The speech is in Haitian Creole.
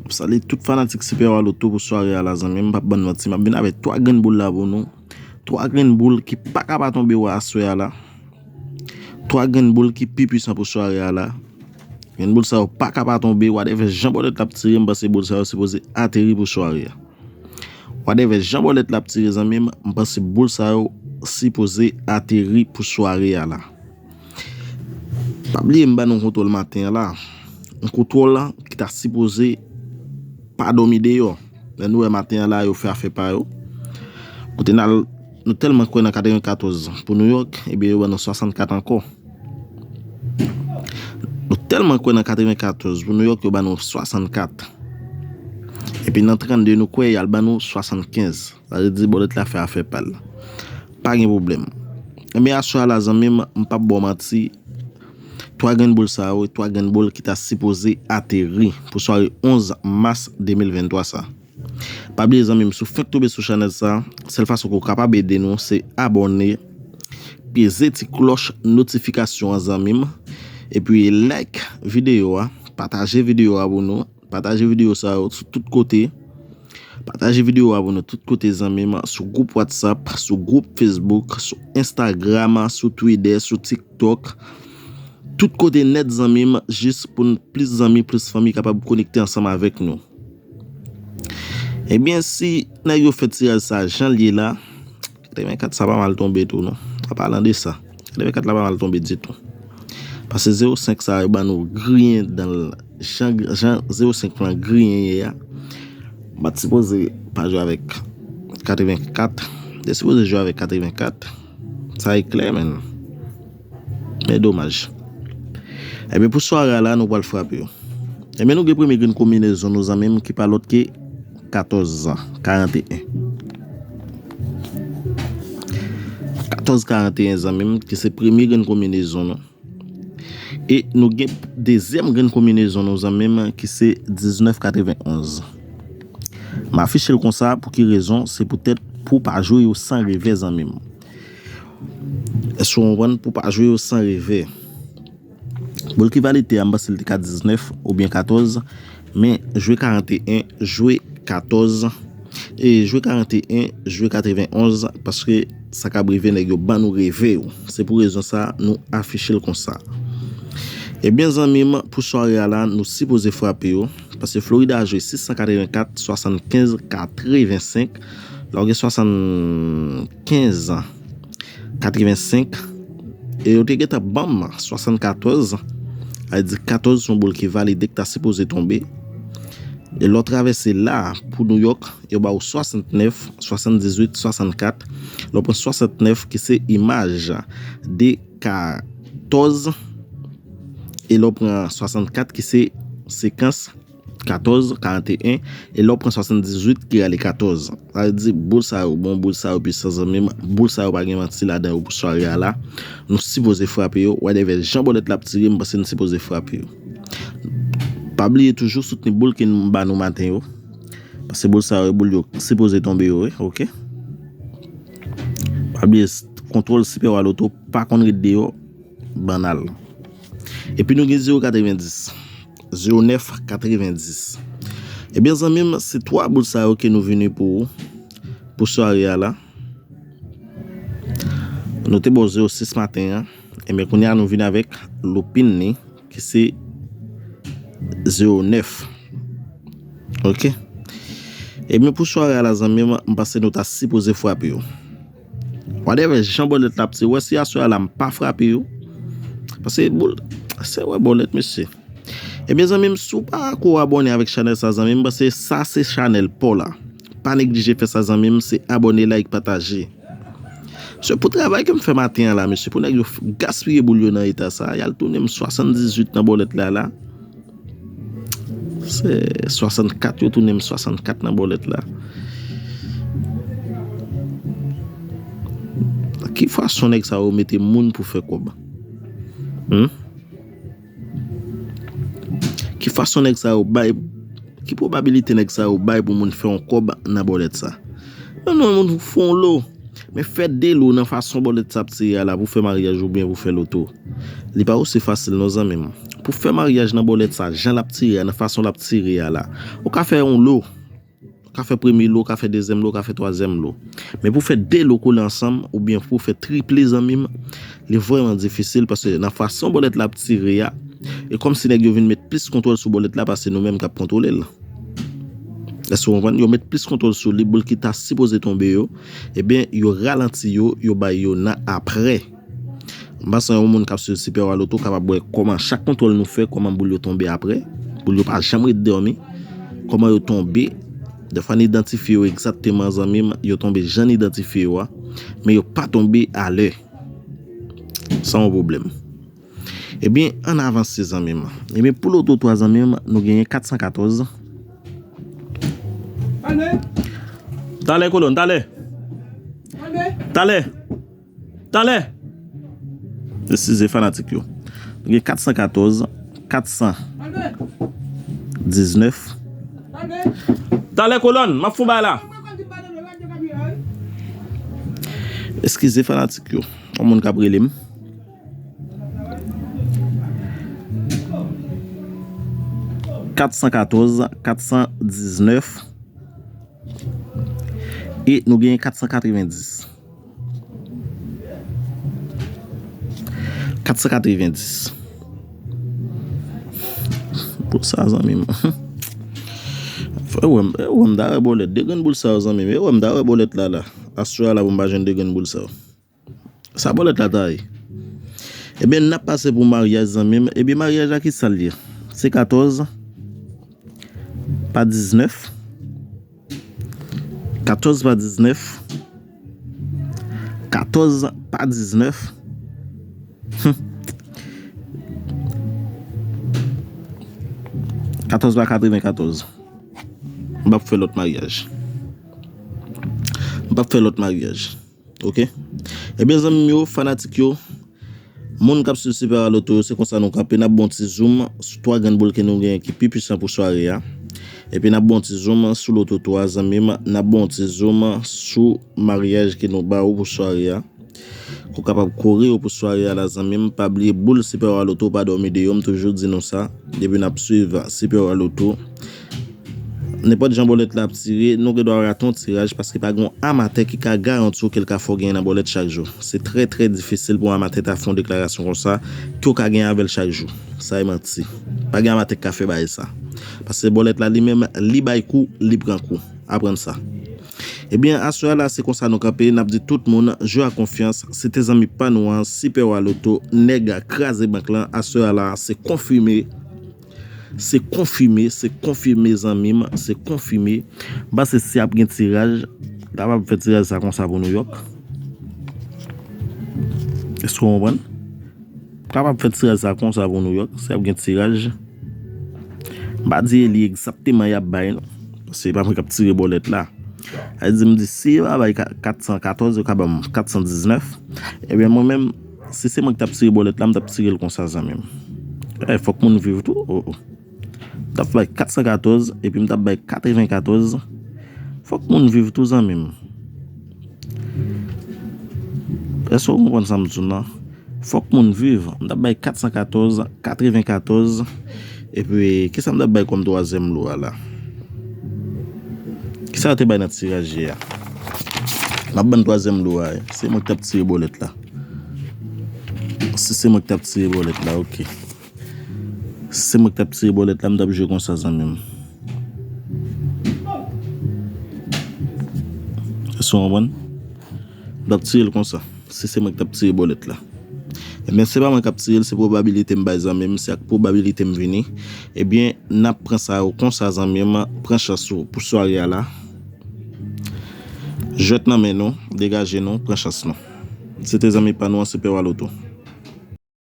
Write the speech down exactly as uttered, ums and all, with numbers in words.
Salye tout fanatik Super Wa Loto pou sware a la, zanmi m, m p ap bann manti, m ap vin avèk twa grenn boul la pou nou. Twa grenn boul ki pa ka pa tonbe wè aswè a la. Twa grenn boul ki pi pwisan pou sware a la. Grenn boul sa yo pa ka pa tonbe, whatever jan bòlèt la ap tire, m panse boul sa yo sipoze ateri pou sware a. Whatever jan bòlèt la ap tire, zanmi m, m panse boul sa yo sipoze ateri pou sware a la. Pa bliye m ba nou kontwòl maten an la. Yon kontwòl ki ta sipoze pa dòmi deyò. Lè nou wè maten an la, yo fè afè pa yo. Kote n al, nou tèlman kwè nan katrevenkatòz pou New York, ebyen yo ban nou swasannkat ankò. Nou tèlman kwè nan katrevenkatòz pou New York, yo ban nou swasannkat. Epi nan trannde, nou kwè y al ban nou swasannkenz. Sa vle di bòlèt la fè afè pa l. Pa gen pwoblèm. Ebyen, aswè a la, zanmi m, m p ap ba w manti. Twa grenn boul sa yo, twa grenn boul ki ta sipoze ateri pou sware onz mas de mil venntwa sa. Pa bliye, zanmi m, si w fenk tonbe sou chanèl sa, sèl fason ke w kapab ede nou, se abòne, peze ti klòch notifikasyon an, zanmi m, epi like videyo a, pataje videyo a pou nou, pataje videyo sa yo sou tout kote. Pataje videyo a pou nou tout kote, zanmi m, sou gwoup WhatsApp, sou gwoup Facebook, sou Instagram, sou Twitter, sou TikTok. Tout kote nèt, zanmi m, jis pou n plis zanmi, plis fanmi kapab konekte ansanm avèk nou. Ebyen, si nèg yo fè tiraj sa jan l ye la, katrevenkat sa pa mal tonbe tou, non. An palan de sa, katrevenkat la pa mal tonbe ditou. Paske zewo senk sa yo ban nou griyen dan l, jan, jan zewo senk lan griyen ye a. M pa t sipoze pa jwe avèk katrevenkat. M te sipoze jwe avèk katrevenkat. Sa e klè, menn. Men domaj. Ebyen, pou sware a la, nou pral frape yo. Ebyen, nou gen premye grenn konbinezon nou, zanmi m, ki pa lòt ke katòz karanteyen. Katòz karanteyen, zanmi m, ki se premye grenn konbinezon nou. E nou gen dezyèm grenn konbinezon nou, zanmi m, ki se diznèf katrevenonz. M afiche l konsa, pou ki rezon? Se poutèt pou w pa jwe yo san revè, zanmi m. Èske w konprann? Pou w pa jwe yo san revè. Boul ki valide a, m panse l te ka diznèf oubyen katòz, men jwe karanteyen, jwe katòz, e jwe karanteyen, jwe katrevenonz, paske sa ka rive nèg yo ban nou revè yo. Se pou rezon sa, nou afiche l konsa. Ebyen, zanmi m, pou sware a la, nou sipoze frape yo, paske Florida jwe sis san katrevenkat, swasannkenz, katrevensenk, lè w gen swasannkenz, katrevensenk, e yo te gentan ban m swasannkatòz, sa vle di katòz se yon boul ki valide, ki ta sipoze tonbe. E lè w travèse la, pou New York, yo ba w swasantnèf, swasanndizwit, swasannkat. Lè w pran swasantnèf, ki se imaj de katòz, e lè w pran swasannkat, ki se sekans katòz, karanteyen, e lè w pran swasanndizuit ki rale katòz. Sa vle di, boul sa yo bon, boul sa yo pwisan, zanmi m, boul sa yo pa gen manti ladan yo pou sware a la. Nou sipoze frape yo, whatever jan bòlèt la ap tire, m panse n sipoze frape yo. Pa bliye toujou soutni boul ke m ba nou maten yo. Paske boul sa yo, boul yo sipoze tonbe yo, wi, oke? Pa bliye, kontwòl Super Wa Loto pa konn ret deyò, bannal. Epi nou gen zewo katrevendis, zewo nèf katrevendis. Ebyen, zanmi m, se twa boul sa yo ke nou vini pou ou, pou sware a la. Nou te ba w zewo sis maten an. Ebyen, kounye a nou vini avèk loupin li, ki se zewo nèf. Oke? Ebyen, pou sware a la, zanmi m, m panse nou ta sipoze frape yo. Whatever jan bòlèt la ap tire, wè si aswè a la m pa frape yo. Paske boul, se wè bòlèt, mesye. Ebyen, zanmi m, si w pa ko abòne avèk chanèl sa, zanmi m, paske sa se chanèl pa w la. Pa neglije fè sa, zanmi m, se abòne, like, pataje. Se pou travay ke m fè maten an la, mesye, pou nèg yo f-, gaspiye boul yo nan eta sa, y al tounen m swasanndizuit nan bòlèt la, la. Se swasannkat, yo tounen m swasannkat nan bòlèt la. Ki fason nèg sa yo mete moun pou fè kòb? Hmm? Ki fason nèg sa yo bay, ki pwobabilite nèg sa yo bay pou moun fè yon kòb nan bòlèt sa? Non, non, moun fè yon lo. Men fè de lo nan fason bòlèt sa ap tire a la pou fè maryaj oubyen pou fè loto. Li pa osi fasil non, zanmi m. pou fè maryaj nan bòlèt sa, jan l ap tire a, nan fason l ap tire a la, ou ka fè yon lo. Ou ka fè premye lo, ou ka fè dezyèm lo, ou ka fè twazyèm lo. Men pou fè de lo kole ansanm, oubyen pou fè triple, zanmi m, li vrèman difisil, paske nan fason bòlèt la ap tire a, e kòmsi nèg yo vin met plis kontwòl sou bòlèt la pase nou menm k ap kontwole l. Èske w konprann? Yo met plis kontwòl sou li, boul ki ta sipoze tonbe yo, ebyen, yo ralanti yo, yo bay yo nan apre. M panse yon moun k ap swiv Super Wa Lotto kapab wè kòman chak kontwòl nou fè, kòman boul yo tonbe apre. Boul yo pa janm ret dòmi. Kòman yo tonbe. Dèfwa n idantifye yo egzakteman, zanmi m, yo tonbe jan n idantifye yo a. Men yo pa tonbe alè. Sa yon pwoblèm. Ebyen, ann avanse, zanmi m. Ebyen, pou loto twa, zanmi m, nou genyen kat san katòz. Talè, kolòn, talè. Talè. Talè. Eskize fanatik yo. Nou gen kat san katòz, kat san diznèf. Talè, kolòn, m ap fon bay la. Eskize fanatik yo. Yon moun k ap rele m. Kat san katòz, kat san diznèf. E nou genyen kat san katrevenndis. Kat san katrevenndis. Pou sa, zanmi m. Fè wè m, e wè m ta wè bòlèt. De grenn boul sa yo, zanmi m. E wè m ta wè bòlèt la, la. Aswè a la pou m pa jwenn de grenn boul sa yo. Sa bòlèt la ta ye. Ebyen, n ap pase pou maryaj, zanmi m. Ebyen, maryaj la, ki sa l ye? Se katòz pa diznèf. Katòz pa diznèf. Katòz pa diznèf. Hum. Katòz pa katrevenkatòz. M p ap fè lòt maryaj. M p ap fè lòt maryaj. Oke? Ebyen, zanmi m yo, fanatik yo, moun k ap swiv Super Wa Lotto yo, se konsa nou kanpe. N ap ba w ti zoom sou twa grenn boul ke nou genyen ki pi pwisan pou sware a. Epi n ap ba w ti zoom sou loto twa, zanmi m. N ap ba w ti zoom sou maryaj ke nou ba ou pou sware a. Ke w kapab kore yo pou sware a la, zanmi m. Pa bliye boul Super Wa Lotto pa dòmi de yo, m toujou di nou sa. Depi n ap swiv Super Wa Lotto, nenpòt jan bòlèt la ap tire, nou gen dwa rate yon tiraj paske pa gen yon amatè ki ka garanti w ke l ka fè w genyen nan bòlèt chak jou. Se trè, trè difisil pou yon amatè ta fè yon deklarasyon konsa ke w ka genyen avè l chak jou. Sa e manti. Pa gen amatè ki ka fè bagay sa. Paske bòlèt la li menm, li bay kou, li pran kou. Aprann sa. Ebyen, aswè a la, se konsa nou kanpe, n ap di tout moun, jwe ak konfyans, se te zanmi pa nou an, Super Wa Lotto, nèg kraze bank lan, aswè a la, se konfime, se konfime, se konfime, zanmi m, se konfime. M panse si ap gen tiraj, kapab fè tiraj sa konsa pou Nouyòk. Èske w konprann? Kapab fè tiraj sa konsa pou Nouyòk, si ap gen tiraj. M pa di e li egzakteman y ap bay, non. Se pa mwen k ap tire bòlèt la. Sa vle di, m di, si yo pa bay ka-, kat san katòz, yo ka ban m kat san diznèf. Ebyen, mwen menm, si se mwen ki t ap tire bòlèt la, m t ap tire l konsa, zanmi m. Eh, fòk moun viv tou. Oh, oh. M t ap bay kat san katòz, epi m t ap bay katrevenkatòz. Fòk moun viv tou, zanmi m. Èske w konprann sa m di w nan? Fòk moun viv. M t ap bay kat san katòz, katrevenkatòz. Epi, kisa m t ap bay kòm twazyèm lo a la? Kisa yo te bay nan tiraj yè a? M ap ban n twazyèm lo a, wi. Se mwen ki t ap tire bòlèt la. Si se mwen ki t ap tire bòlèt la, oke. Si se mwen ki t ap tire bòlèt la, m t ap jwe konsa, zanmi m. Èske w konprann? M t ap tire l konsa. Si se mwen ki t ap tire bòlèt la. Ebyen, se pa mwen k ap tire l, se pwobabilite m bay zanmi m, se ak pwobabilite m vini. Ebyen, n ap pran sa yo konsa, zanmi m, pran chans ou pou sware a la. Jwèt nan men nou, degaje nou, pran chans nou. Se te zanmi pa nou an, Super Wa Lotto.